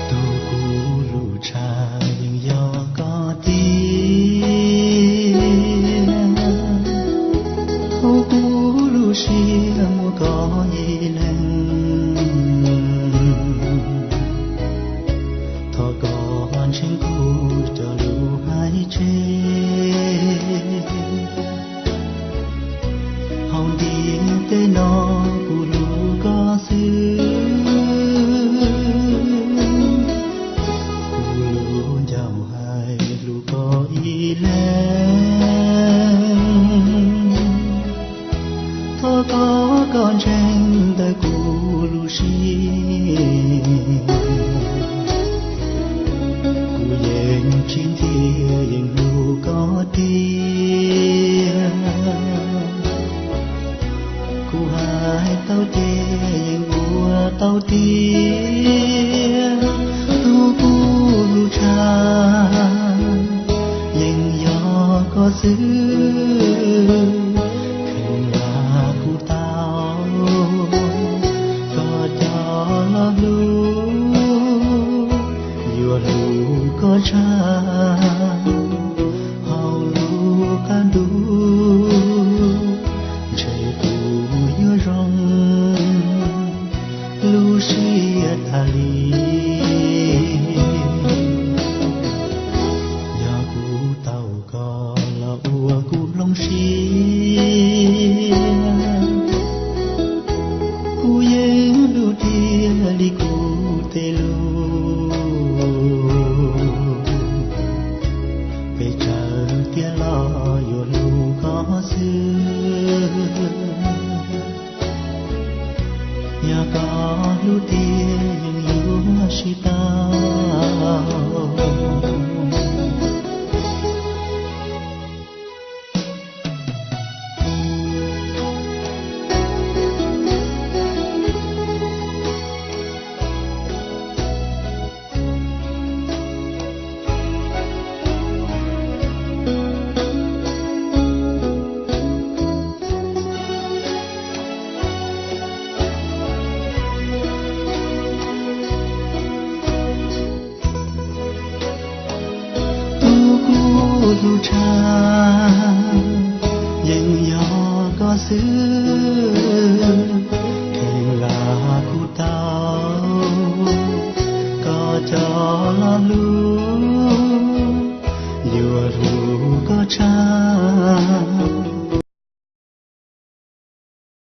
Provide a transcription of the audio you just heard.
Tus kuv lub tshaj yeej yog koj tiag, hauv kuv lub siab muaj koj ib leeg. Thov koj ntseeg kuv cov lus hais tseg, hauv ntiaj teb no kuv hlub koj xwb. Kuv lub ncauj hais hlub koj ib leeg. Thov koj, koj ntseeg ntawm kuv lub siab, kuv yeej tsis ntxias yeej hlub koj tiag. Kuv hais tau ces yeej ua tau tiag, tus kuv lub tshaj yeej yog koj xwb. Kheev lam kuv tau koj cov lo lus, yuav hlub koj tshaj hauv lub qab ntuj, ntshe kuv yuav zoo lub siab tas li. Yog kuv tau koj los ua kuv hloov siab, kuv yeej hlub tiag li kuv tej lus, pes tsawg tiag los yuav hlub koj xwb. Yog koj hlub tiag yeej yuav sib tau. Tus kuv hlub tshaj yeej yog koj xwb. Kheev lam kuv tau koj cov lo